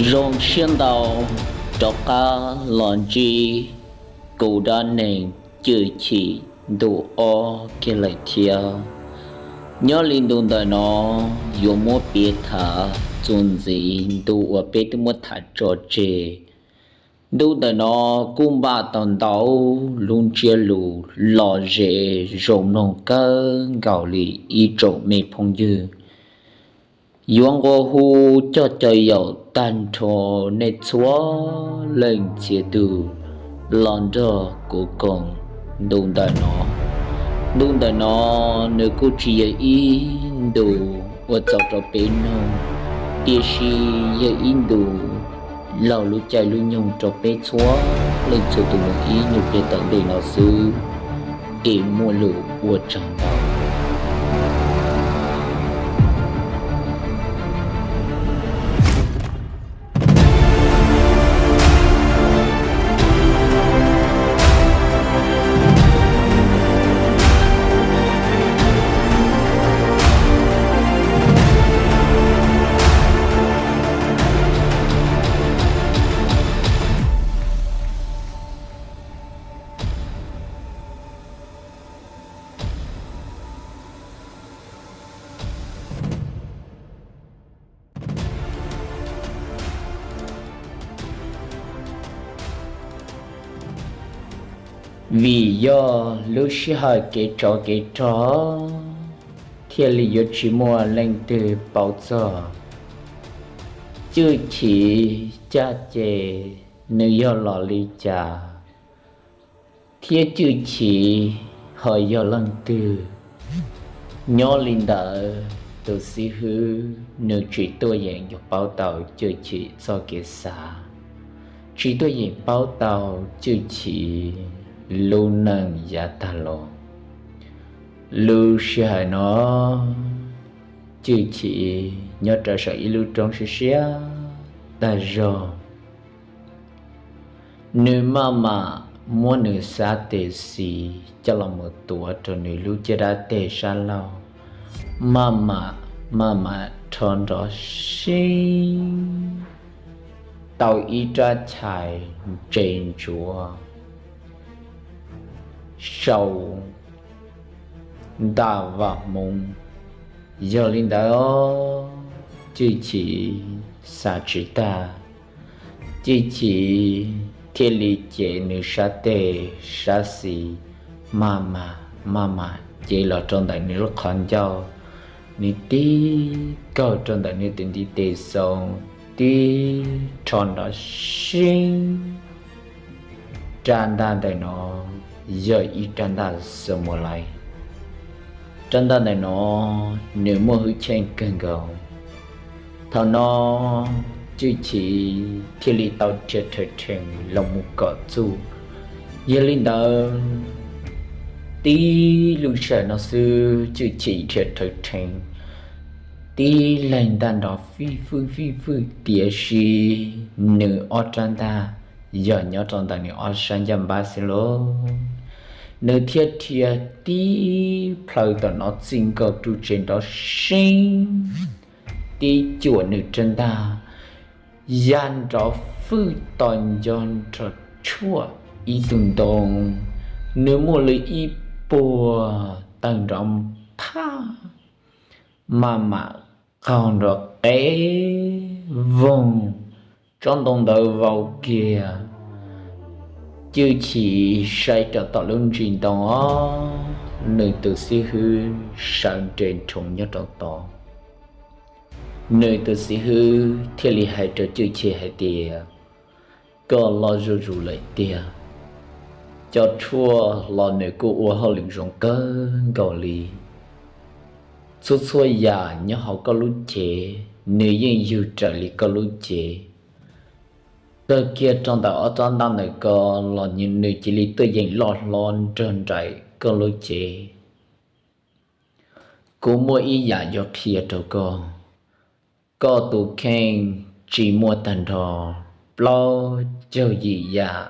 Zoo siab ntau rov qab los ntsib kuv dab neeg Cwj Chim ntu ob kiag lawm thiab. Nyob li ntu ntawm no yuav muab piav tham txuas ntxiv ntu uas peb twb muab tham tso tseg. Ntu ntawm no kuj npaj tau ntau lub ntsiab lus lom zem zoo mloog kawg nkaus li ib tsoom me phooj ywg. Yuav nqua hu coj caw yaum tag nrho nej txhua leej txhia tus los nrog kuv koom ntu ntawm no. Ntu ntawm no nws kuj tsis yog ib ntu uas txaus rau peb mloog, tiam sis yog ib ntu laug lub caij lub nyoog rau peb txhua leej txhua tus mus ib nyuag pliag tom ntej no xwb, es muaj lus ua tsaug ntau. Vim yog lub sij hawm kev tsov kev rog thiaj li yuav tsis muaj leej twg paub txog Cwj Chim caj ces nws yog los li cas, thiab Cwj Chim ho yog leej twg. Nyob li ntawd tus xib hwb nws tsis tuaj yeem yuav paub tau Cwj Chim txoj kev xav, tsis tuaj yeem paub tau Cwj Chim lub neej yav tag los. Lub sij hawm no Cwj Chim nyob rau saum ib lub roob siab siab tag zog. Nws maj mam muab nws xab tes xis coj los mus tuav rau nws lub caj dab teg sab laug, maj mam maj mam rho nrov sib tau ib rab chais ntse ntsuav saum ntaj vam hmoov. Yog li ntawd, Cwj Chim xav tsis tag, Cwj Chim thiaj li cev nws sab tes sab xis maj mam maj mam cev los rau ntawm nws lub qhov ncauj. Nws tib kaug rau ntawm nws tus ntiv tes xoo, tib rho nrov sib. Rab ntaj ntawm no yog ib rab ntaj xo mus lais. Rab ntaj ntawm no nws muaj hwj chim kawg nkaus. Thaum no Cwj Chim thiaj li tau rhia rhawv rhees los mus kom txuj. Yog li ntawd, tib lub sij hawm no xwb Cwj Chim rhia rhawv rhees, tib leeg ntaj nrov fij fwj fij fwj, tiam sis nws ob rab ntaj yog nyob rau ntawm nws ob sab ncaj npab xwb lauj. Nws thiaj rhia tib plhaw tom no txij nkaus ru tsev nrov sib, tib cuam nws rab ntaj ya nrov fwj to nco nrog tshuaj ib tug ntoo. Nws muaj li ib puag tawg nrov phaj, maj mam qaug nrov qev voog, tsob ntoo ntawd vau kiag. Cwj Chim saib rau tom lub ntsis ntoo os, nws tus xib hwb sawv nres nrhoov nyob rau tod. Nws tus xib hwb thiaj li hais rau Cwj Chim hais tias, koj loj zuj zus lawm tiag. Cov tshuaj los nws kuj ua hauj lwm zoo kawg nkaus li. Txhua txhua yam nyob hauv koj lub cev nws yeej yug raws li koj lub cev. Kawg kiag rau ntawm ob rab ntaj ntawm ko los nws cia li tuaj yeem loj hlob nrog nraim koj lub cev. Kuv muaj ib yam yuav qhia rau koj. Koj tus kheej tsis muaj tag nrho plaub caug yim yam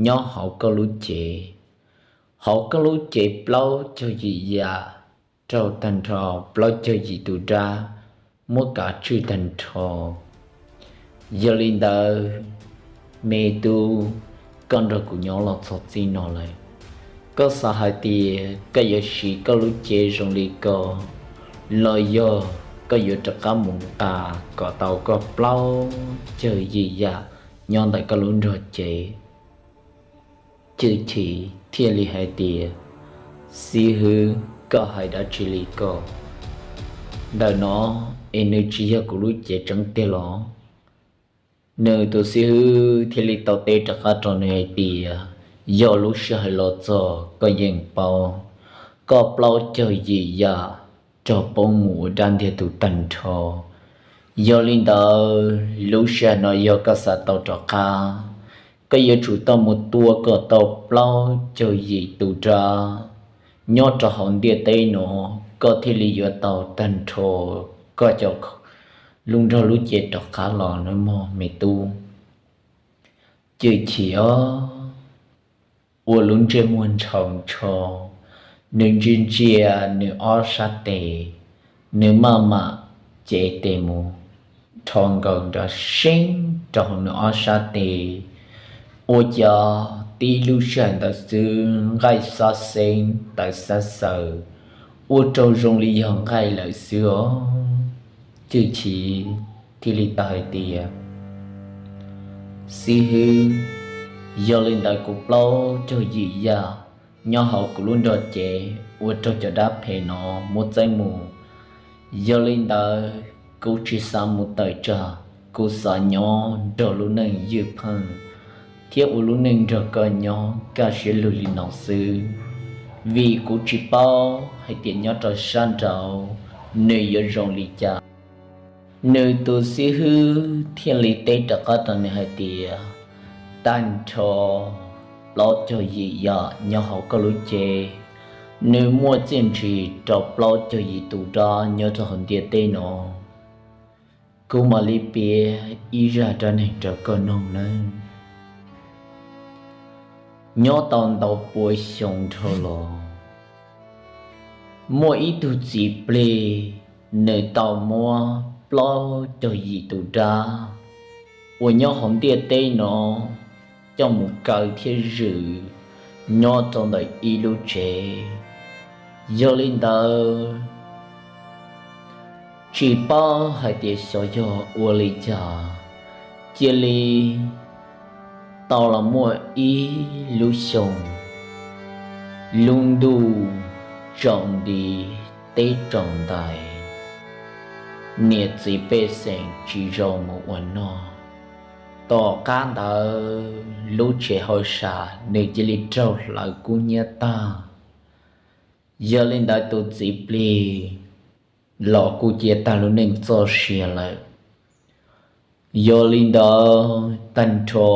nyob hauv koj lub cev. Hauv koj lub cev plaub caug yim yam raug tag nrho plaub caug yim tus dab muab kav tswj tag nrho. Yog li ntawd, me tub, koj nrog kuv nyob los txog txij no lawm, koj xav hais tias koj yuav siv koj lub cev zoo li ko, los yog koj yuav rov qab mus nqa kom tau koj plaub caug yim yam nyob ntawm koj lub nrog cev? Cwj Chim thiaj li hais tias, Xib hwb, koj hais dab tsi li ko? Ntawm no es nws tsis yog kuv lub cev tseeb tiag los? Nws tus xib hwb thiaj li tau teb rov qab rau nws hais tias, Yog lub sij hawm los txog koj yeej paub, koj plaub caug yim yam raug poob mus ua dab ntiag tug tag nrho. Yog li ntawd, lub sij hawm no yog koj xav tau rov qab, koj yuav tsum tau mus tua kom tau plaub caug yim tus dab nyob rau hauv ntiaj teb no, koj thiaj li yuav tau tag nrho koj cov lub nrog lub cev rov qab los nawb mog me tub. Cwj Chim os, ua lub ntsej muag ntshaus ntsho, nws ntsia ntsia nws ob sab tes, nws maj mam cev tes mus rho nkaus nrov seeb rau hauv nws ob sab tes. Ua cas tib lub sij hawm ntawd xwb nqaij xob xeeb tawv xab xaws, ua rau zoo li yog nqaij lawm xwb os. Cwj Chim thiaj li tau hais tias, Xib hwb, yog li ntawd kuv plaub caug yim yam nyob hauv kuv lub nrog cev ua rau cov dab phem no muab txeeb mus. Yog li ntawd, kuv tsis xav mus tawm tsam, kuv xav nyob nrog lub neej ywj pheej thiab ua lub neej nrog koj nyob kaj siab lug li no xwb, vim kuv tsis paub hais tias nyob rau sab nraud nws yuav zoo li cas. Nws tus xib hwb thiaj li teb rov qab rau nws hais tias, Tag nrho plaub caug yim yam nyob hauv koj lub cev, nws muaj txiaj ntsig rau plaub caug yim tus dab nyob rau hauv ntiaj teb no. Kuv mam li piav ib zaj dab neeg rau koj mloog nawb. Nyob tau ntau pua xyoo dhau los, muaj ib tug txiv plig, nws tau muab plaub caug yim tus dab uas nyob hauv ntiaj teb no coj mus kaw thiab zwm nyob rau ntawm ib lub tsev. Yog li ntawd, tsis paub hais tias xyov yog ua li cas, cia li tau los muaj ib lub xyoo, lub ntuj tsaus nti teb tsaus ntais, niam txiv pej xeem tsis zoo mus ua noj. Tom qab ntawd lub tsev hauj sam nws cia li raug hlawv kub hnyiab tag. Yog li ntawd tus txiv plig los kuj cia tag lub neej txoj sia lawm. Yog li ntawd tag nrho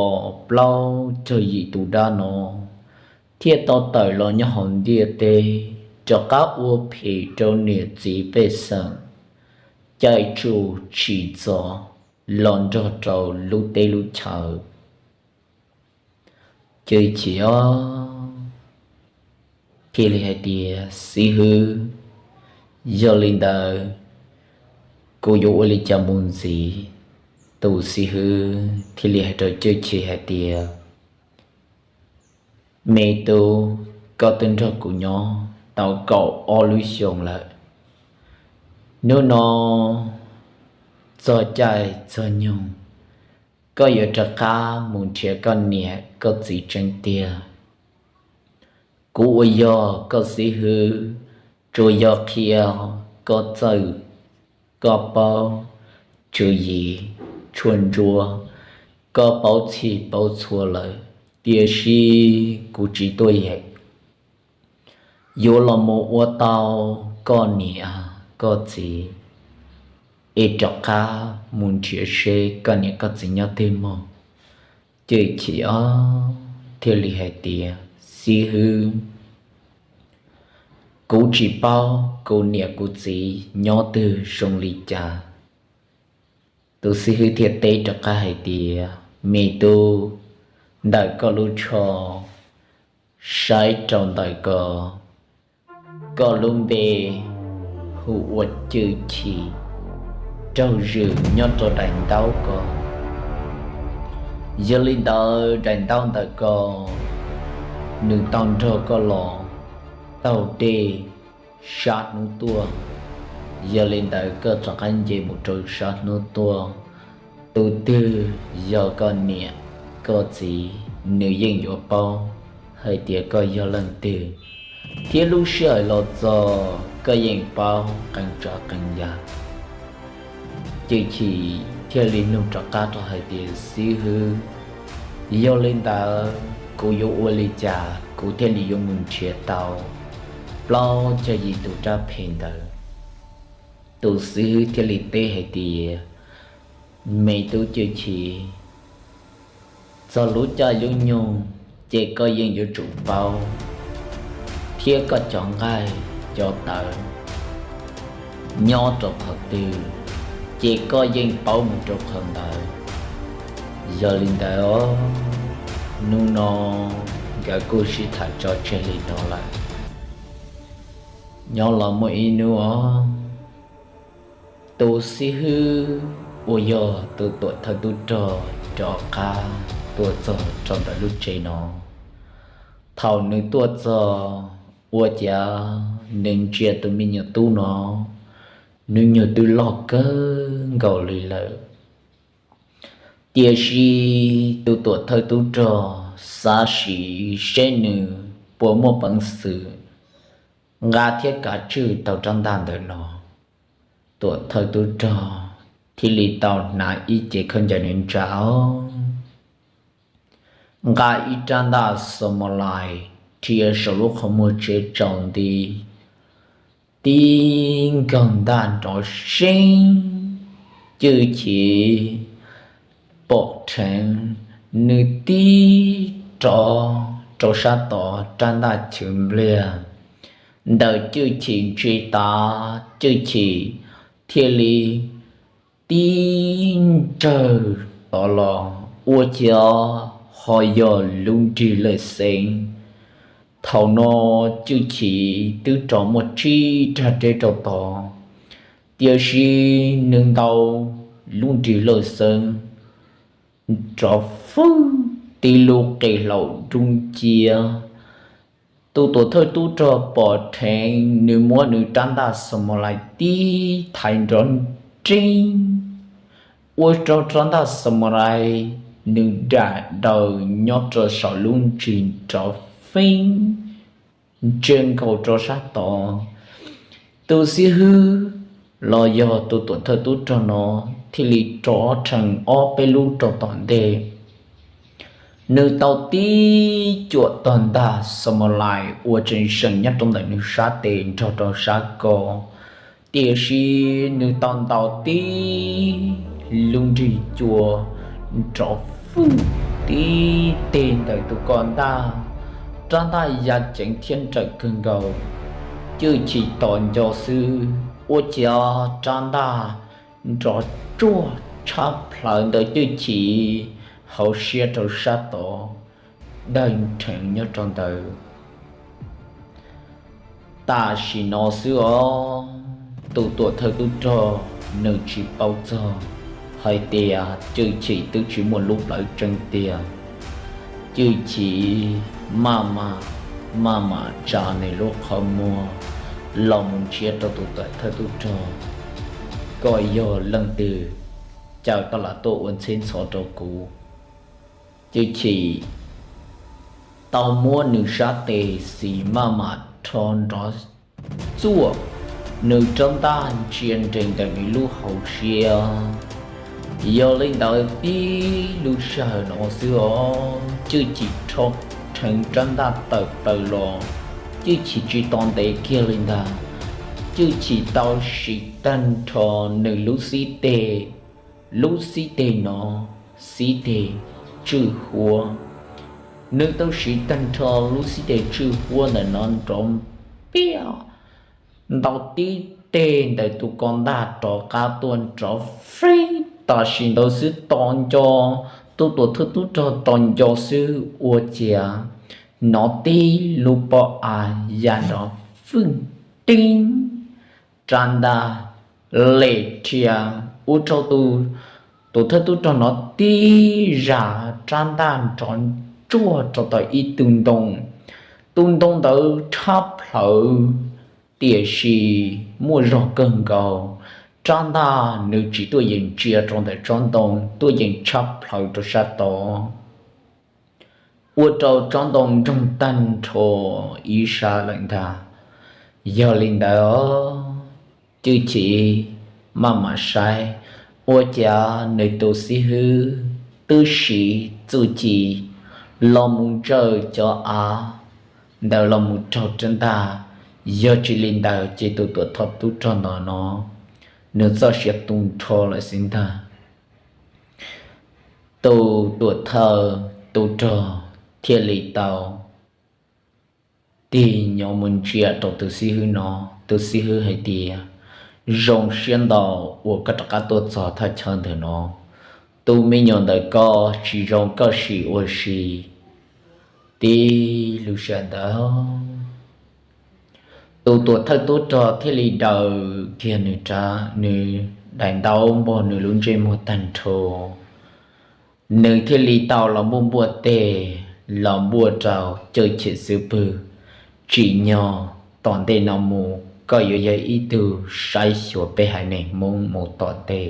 plaub caug yim tus dab no thiaj tau tawm los nyob hauv ntiaj teb, rov qab ua phem rau niam txiv pej xeem, cais tsum tsim txom los nrog rau lub teb lub chaw. Ces Chim thiaj li hais tias, Xib hwb, yog li ntawd kuv yuav ua li cas mus ntxiv? Tus xib hwb thiaj li hais rau Cwj Chim hais tias, Me tub, koj twb nrog kuv nyob tau kaum ob lub xyoos lawm. Hnub no txog caij txog nyoog, koj yuav rov qab mus nrhiav koj niam koj txiv tseeb tiag. Kuv uas yog koj xib hwb, tsuas yog qhia koj txawj, koj paub tswv yim tshuaj ntsuab, koj paub txhij paub txhua lawm, tiam sis kuv tsis tuaj yeem yuav los mus ua tau koj niam koj txiv, es rov qab mus nrhiav seb koj niam koj txiv nyob twg mog. Ces Chim thiaj li hais tias, Xib hwb, kuv tsis paub kuv niam kuv txiv nyob twg zoo li cas. Tus xib hwb thiaj teb rov qab hais tias, Me tub, ntawm koj lub tsho saib rau ntawm ko, koj lub npe hu ua Cwj Chim, raug zwm nyob rau daim ntaub ko. Yog li ntawd daim ntaub ntawm ko nws tau nrog koj los taug dej sab hnub tuaj. Yog li ntawd koj rov qab nce mus rau sab hnub tuaj, tus twg yog koj niam koj txiv nws yeej yuav paub hais tias koj yog leej twg, thiab lub sij hawm los txog koj yeej paub qee tsav qee yam. Cwj Chim thiaj li nug rov qab rau hais tias, Xib hwb, yog li ntawd kuv yuav ua li cas kuv thiaj li yuav mus nrhiav tau plaub caug yim tus rab phem ntawd? Tus xib hwb thiaj li teb hais tias, Me tub Cwj Chim, txog lub caij lub nyoog ces koj yeej yuav tsum paub, thiab koj cov nqaij cov tawv nyob rau qhov twg ces koj yeej paub mus rau qhov ntawd. Yog li ntawd, hnub no nkawd kuj sib tham tso tseg li no lawm. Nyob los muaj ib hnub os, tus xib hwb uas yog tus tuam thawj tub rog rov qab tuaj txog rau ntawm lub tsev no. Thaum nws tuaj txog, ua cas nws ntsia tus me nyuam tub no, nws nyuag twb loj kawg nkaus li lawm. Tiam sis tus tuam thawj tub rog xav sim seb nws puas muaj peev xwm nqa thiab kav tswj tau rab ntaj ntawm no. Tuam thawj tub rog thiaj li tau hnav ib cev khaub ncaws nws ntsa, nqa ib rab ntaj xo mo lais rhia saum lub qhov muag tsev tsaus nti, tib nkaug ntaj nrov seeb. Cwj Chim pom dheev, nws tib rov rau sab tod, rab ntaj chwv npliag ntawm Cwj Chim ntsia tas, Cwj Chim thiaj li tib ntsawg tod los, ua cas ho yog lub nrig lawj xeeb. Thaum no Cwj Chim twb rov muaj tsib rab deb rau tod, tiam sis nws ntaus lub nrig lawj xeeb nrov fwj, tib lub qe hlaum dub nciab. Tus tuam thawj tub rog pom dheev, nws muab nws rab ntaj xo mo lais tib thaiv nrov nreeb, ua rau rab ntaj xo mo lais nws dam daws nyob rau saum lub nrig nrov feeb, ntsia nkaus rau sab tod. Tus xib hwb los yog tus tuam thawj tub rog no thiaj li rov rhees ob peb lub rau tom ntej. Nws tau tib cuam tog ntaj xo mo lais uas tseem seem nyob rau ntawm nws sab tes nrog rau sab ko, tiam sis nws tau ntaus tib lub nrig cua nrov fwj tib teg ntawm tus ko ntaj, rab ntaj ya ceev thiab nrawm kawg nkaus. Cwj Chim tos nco xwb, ua ciav rab ntaj nrov tsuag tshab plaws ntawm Cwj Chim hauv siab rau sab tod, dawg nrheev nyob rau ntawd. Tam sim no xwb os, tus tuam thawj tub rog nws tsis paub txog hais tias Cwj Chim twb tsis muaj lub plawv tseeb tiag. Cwj Chim maj mam, maj mam tsa nws lub qhov muag los mus ntsia rau tus tuam thawj tub rog, koj yog leej twg, cas koj lam tuaj ua ntxheb ntxhov rau kuv? Cwj Chim tau muab nws sab tes xis maj mam rho nrov txuaj, nws rab ntaj ntsia nrees ntawm nws lub hauv siab. Yog li ntawd tib lub sij hawm no xwb os, Cwj Chim rho rheev rab ntaj tawm plaws los, Cwj Chim tsis tos ntev kiag li ntag, Cwj Chim tau siv tag nrho nws lub xib teg, lub xib teg no, xib teg tswj huab. Nws tau siv tag nrho lub xib teg tswj huab ntawm no nrov npiab, ntaus tib teg ntawm tus ko ntaj rov qab tuaj nrov feeb. Tam sim ntawd xwb tos nco, tus tuam thawj tub rog tos nco xwb ua ciav hnov tib lub pob av ya nrov fwj tib, rab ntaj lem rhia, ua rau tus Tus thawj tub rog no tib zam rab ntaj nrov ntsuag rau tom ib tug ntoo. Tus ntoo ntawd tshab plhawv, tiam sis muaj zog kawg nkaus. Rab ntaj nws tsis tuaj yeem ntsia rau ntawm tsob ntoo, tuaj yeem tshab plhawv rau sab tod, ua rau tsob ntoo nroog tag nrho ib sab lawm ntag. Yog li ntawd, Cwj Chim maj mam saib, ua cas nws tus xib hwb twb siv txuj ci los mus ntsawj cov av ntawd los mus raug rab ntaj. Yog tsis li ntawd ces tus tuam thawj tub rog ntawm no nws txoj sia tu nrho lawm xwb ntag. Tus tuam thawj tub rog thiaj li tau tig nyob mus ntsia rau tus xib hwb no. Tus xib hwb hais tias, zoo siab ntau uas koj rov qab tuaj txog thaj chaw ntawm no. Tus me nyuam ntawm koj tsis zoo koj sim ua si. Tib lub sij hawm ntawd, tus tuam thawj tub rog thiaj li daws kiag nws rab, nws daim ntaub npog nws lub ntsej muag tag nrho. Nws thiaj li tau los npuaj npuaj teg, los npuaj rau Cwj Chim xub pwg. Tsim nyog tom ntej no mus koj yuav yog ib tug saib xyuas peb haiv neeg Hmoob mus tom ntej.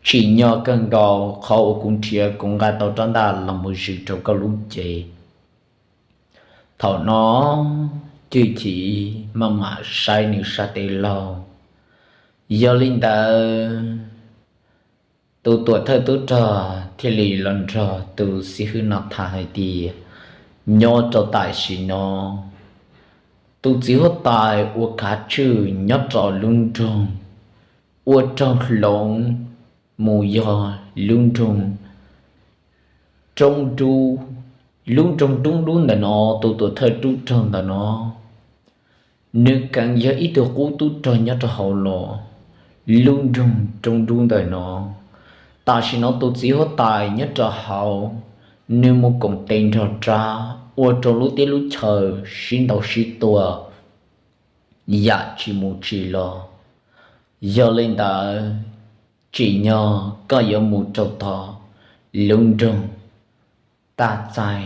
Tsim nyog kawg nkaus qhov uas kuv nrhiav kuv nqa tau rab ntaj los mus zwm rau koj lub cev. Thaum no Cwj Chim maj mam saib nws sab tes laug. Yog li ntawd, tus tuam thawj tub rog thiaj li los nrog tus xib hwb no tham hais tias, nyob rau tam sim no, tus txiv huab tais ua kav tswj nyob rau lub nroog, ua raug hloov mus yog lub nroog Roob Dub. Lub nroog Roob Dub ntawm no, tus tuam thawj tub rog ntawm no, nws kheev yog ib tug qub tub rog nyob rau hauv los lub nroog Roob Dub ntawm no. Tam sim no tus txiv huab tais nyob rau hauv, nws mus koom tes nrog rab ua rau lub teb lub chaw sib ntaus sib tua, yam tsis mus tsis los. Yog li ntawd, tsim nyog koj yuav mus rau tom lub nroog Taj Txaij,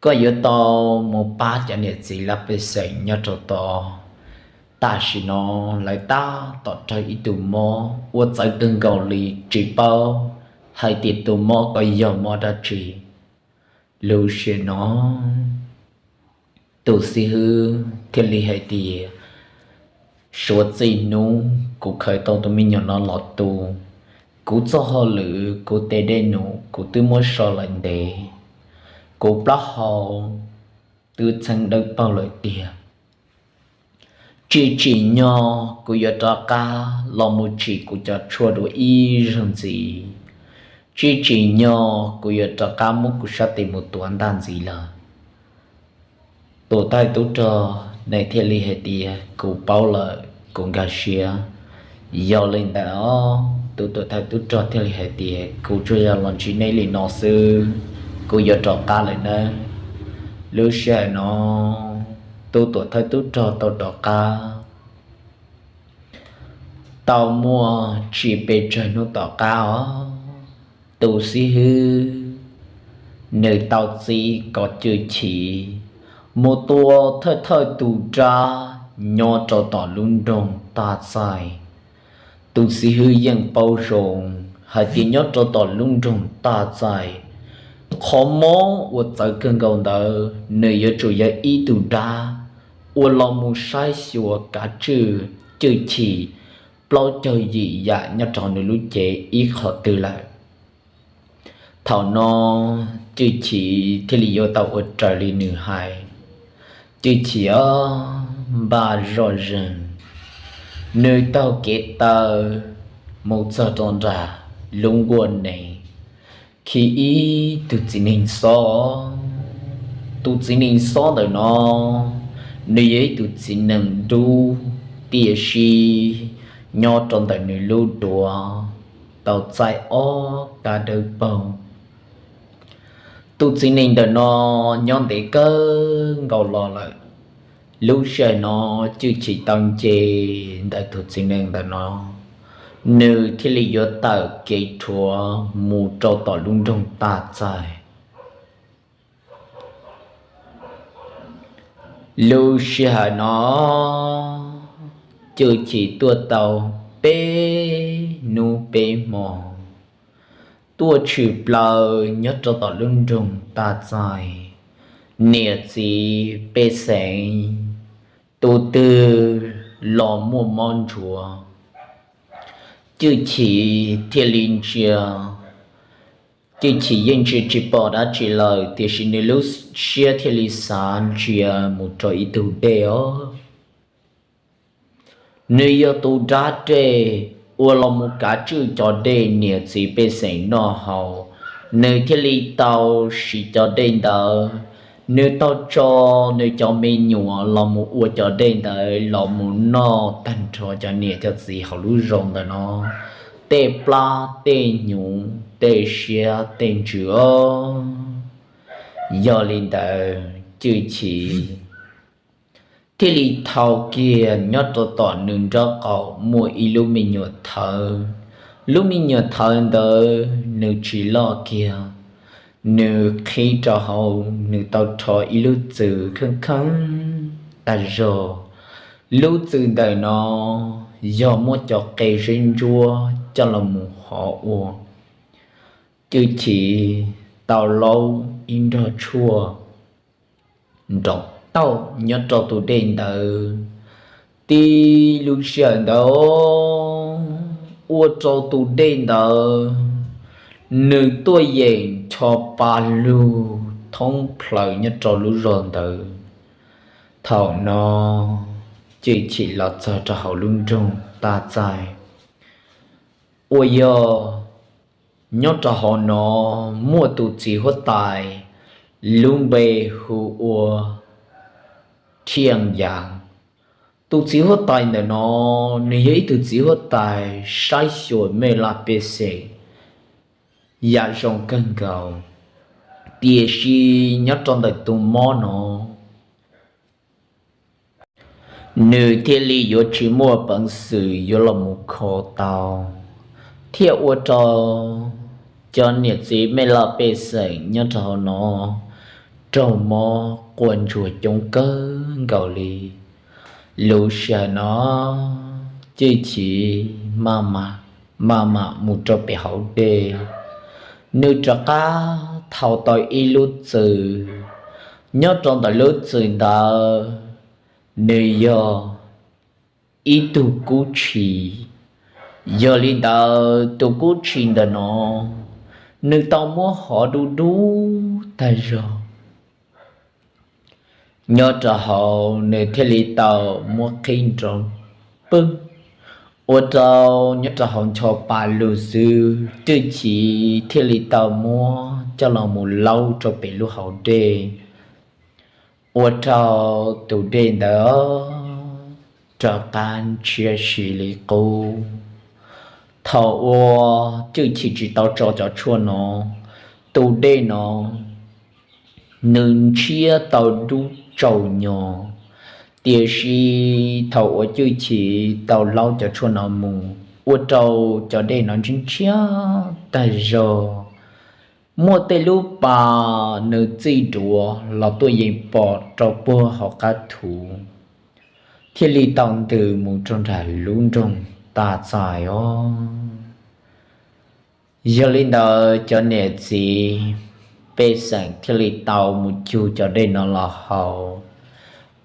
koj yuav tau mus pab cov niam txiv laj pej xeem nyob rau tod. Tam sim no lawv tab tom raug ib tug mob uas txawv kawg nkaus li, tsis paub hais tias tus mob ko yog mob dab tsi. Lub sij hawm no tus xib hwb thiaj li hais tias, suav txij hnub kuv khaws tau tus me nyuam no los tu, kuv txoj hauj lwm, kuv tej dej num kuv twb muab so lawm ntev, kuv plaub hau twb txheeb dawb paug lawm tiag. Tsis tsim nyog kuv yuav rov qab los mus tsim kuv cov tshuaj dua ib zaug ntxiv. Tsis tsim nyog kuv yuav rov qab muab kuv sab tes mus tuav ntaj ntxiv lawm. Tus thawj tub rog nws thiaj li hais tias, kuv paub lawm, kuv nkag siab. Yog li ntawd, tus tuam thawj tub rog thiaj li hais tias, kuv tsuas yog los ntsib neb li no xwb, kuv yuav rov qab lawm nawb. Lub sij hawm no tus tuam thawj tub rog tau rov qab. Tau muaj tsis pes tsawg hnub tom qab os, tus xib hwb nws tau txib kom Cwj Chim mus tua thawj thawj tus rab nyob rau tom lub nroog Taj Txaij. Tus xib hwb yeej paub zoo hais tias nyob rau tom lub nroog Taj Txaij, qhov mob uas txawv kawg nkaus ntawd nws yuav tsum yog ib tug dab uas los mus saib xyuas kav tswj Cwj Chim plaub caug yim yam nyob rau nws lub cev ib qho twg lawm. Thaum no Cwj Chim thiaj li yuav tau ua raws li nws hais. Cwj Chim npaj zoj zeeg, nws taug kev taw mus txog rau nram lub nkuaj nees, khi ib tug txiv neej xob. Tus txiv neej xob ntawm no, nws yog ib tug txiv neej dub, tiam sis nyob rau ntawm nws lub duav tau txaij ob kab dawb paug. Tus txiv neej ntawm no nyob ntev kawg nkaus los lawm. Lub sij hawm no Cwj Chim tau nce ntawm tus txiv neej ntawm no, nws thiaj li yuav tawm kev rhuav mus rau tom lub nroog Tag Txaig. Lub sij hawm no Cwj Chim tuaj tau peb hnub peb hmo, tuaj tshwm plaws nyob rau tom lub nroog Tag Txaig. Niam txiv pej xeem tus twg los muaj mob ntsuav, Cwj Chim thiaj li ntsia. Cwj Chim yeej ntsia tsis pom dab tsi lawm, tiam sis nws lub siab thiaj li xav ntsia mus rau ib tug dej os. Nws yog tus dab dej uas los mus kav tswj cov dej niam txiv pej xeem noj haus, nws thiaj li tau siv cov dej ntawd. Nws tau tso nws cov me nyuam los mus ua cov dej ntawd los mus noj tag nrho cov niam cov txiv hauv lub zos ntawm no tej plab tej hnyuv tej siab tej ntsws os. Yog li ntawd Cwj Chim thiaj li thau kiag nyob rau tom nws nraub qaum muaj ib lub me nyuam thawv. Lub me nyuam thawv ntawd nws tsis loj kiag, nws qhib rau hauv, nws tau rho ib lub txwm kheej kheej tag zog. Lub txwm ntawm no yog muab cov qe zeb ntsuab coj los mus hov ua. Cwj Chim tau laub ib nrog tshuaj nrov tauj nyob rau tus dej ntawd. Tib lub sij hawm ntawd ua rau tus dej ntawd nws tuaj yeem ncho pa lug thoob plaws nyob rau lub zos ntawd. Thaum no Cwj Chim los txog rau hauv lub nroog Tag Txaig, uas yog nyob rau hauv no muaj tus txiv huab tais lub npe hu ua Thiaj Yas. Tus txiv huab tais ntawm no nws yog ib tug txiv huab tais saib xyuas mej laj pej xeem yam zoo kawg nkaus, tiam sis nyob rau ntawm tus mob no nws thiaj li yuav tsis muaj peev xwm yuav los mus kho tau, thiaj ua rau cov niam txiv mej laj pej xeem nyob rau hauv no raug mob quaj ntsuag coob kawg nkaus li. Lub sij hawm no Cwj Chim maj mam mus rau pem hauv dej, nws rov qab thau tau ib lub txwm. Nyob rau ntawm lub txwm ntawd nws yog ib tug kub tshis. Yog li ntawd tus kub tshis ntawm no nws tau muab hov dub dub tag zog nyob rau hauv, nws thiaj li tau muab qhib nroo pwg, ua rau nyob rau hauv ncho pa lug xwb, Cwj Chim thiaj li tau muab coj los mus laub rau pem lub hauv dej, ua rau tus dej ntawd rov qab ntshiab si li qub. Thaum uas Cwj Chim tsis tau tso cov tshuaj no, tus dej no nws ntshiab tau dub tsaus nyo, tiam sis thaum uas Cwj Chim tau laub cov tshuaj no mus, ua rau cov dej no ntshiab ntshiab tag zog. Muaj tej lub pas nws txij duav los tuaj yeej pom rau puag hauv qab thu, thiaj li tau ntws mus rau nram lub nroog Tag Txaig os. Yog li ntawd cov niam txiv pej xeem thiaj li tau mus cug cov dej no los haus,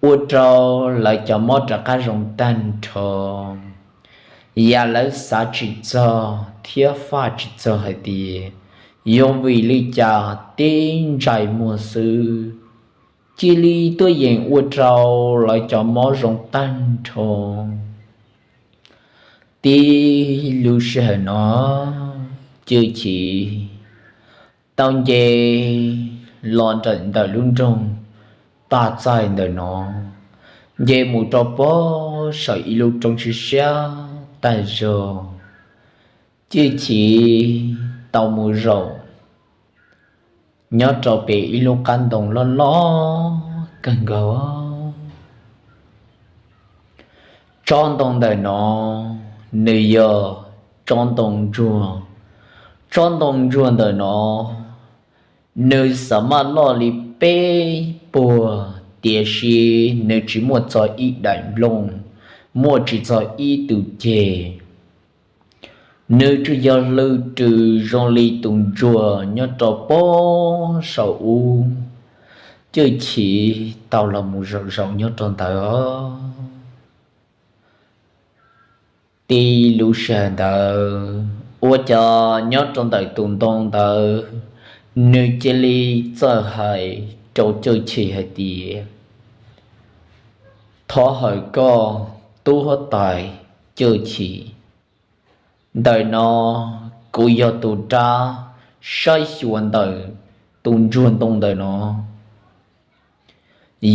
ua rau lawv cov mob rov qab zoo tag nrho. Yam lawv xav tsis txog thiab faj tsis txog hais tias yuav vim li cas tib ntsais muag xwb, cia li tuaj yeem ua rau lawv cov mob zoo tag nrho. Tib lub sij hawm no Cwj Chim tau nce los nram ntawm lub nroog Tag Txaig ntawm no, nce mus rau puag saum ib lub roob siab siab tag zog. Cwj Chim tau mus zaum nyob rau pem ib lub qab ntoo loj loj kawg nkaus. Tsob ntoo ntawm no nws yog tsob ntoo ntsuag. Tsob ntoo ntsuag ntawm no nws xav maj loj li peb puag, tiam sis nws tsis muaj txog ib daim nplooj, muaj tsis txog ib tug ceg. Nws tsuas yog hlw rws zoo li tus ntsuag nyob rau pob saum ub, cwj chim tau los mus zaum zaum nyob rau ntawd. Tib lub sij hawm ntawd ua cas nyob rau ntawm tus ntoo ntawd, nws cia li txawj hais rau cwj chim hais tias, thov hawm koj tub huab tais cwj chim, ntawm no kuv yog tus dab saib xyuas ntawm tus ntsuag ntoo ntawm no.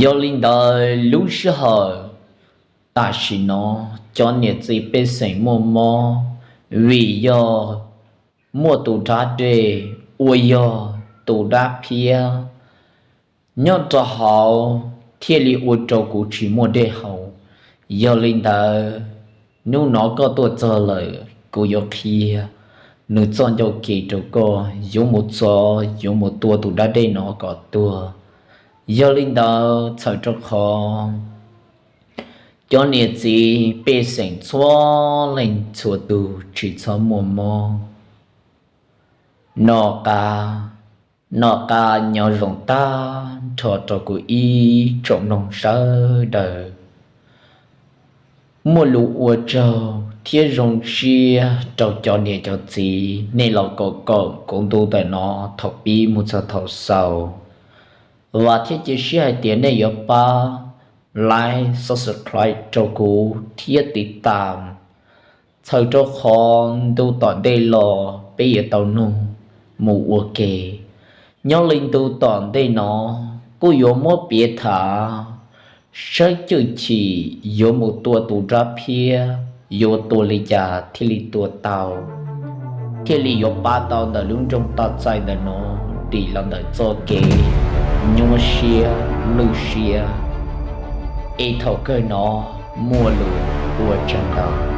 Yog li ntawd lub sij hawm tam sim no cov niam txiv pej xeem muaj mob, vim yog muaj tus dab dej uas yog tus dab phiab nyob rau hauv thiaj li ua rau kuv tsis muaj dej haus. Yog li ntawd, hnub no koj tuaj txog lawm kuv yuav qhia nws txoj ncauj kev rau koj yuav mus txov yuav mus tua tus dab dej no kom tuag. Yog li ntawd txhawm rau qhov cov niam txiv pej xeem txhua leej txhua tus tsis txhob muaj mob. Noj qab, noj qab nyob zoo tag nrho rau kuv ib tsoom mloog sawv daws. Muaj lus ua tsaug thiab zoo siab rau cov niam cov txiv nej los koom koom kuv ntu ntawm no thaum pib mus txog thaum xaus. Vam thiab cia siab hais tias nej yuav pab like, subscribe rau kuv thiab tiv tam, txhawm rau qhov ntu tom ntej los peb yuav tau nug mus ua ke. Nyob li ntu tom ntej no kuj yuav muab piav tham saib cwj chim yuav mus tua tus dab phiab yuav tua li cas thiaj li tua tau, thiaj li yuav pab tau ntawm lub nroog toj txaij ntawm no dim los ntawm txoj kev nyuaj siab lwj siab. Es thaum kawg no muaj lus ua tsaug ntau.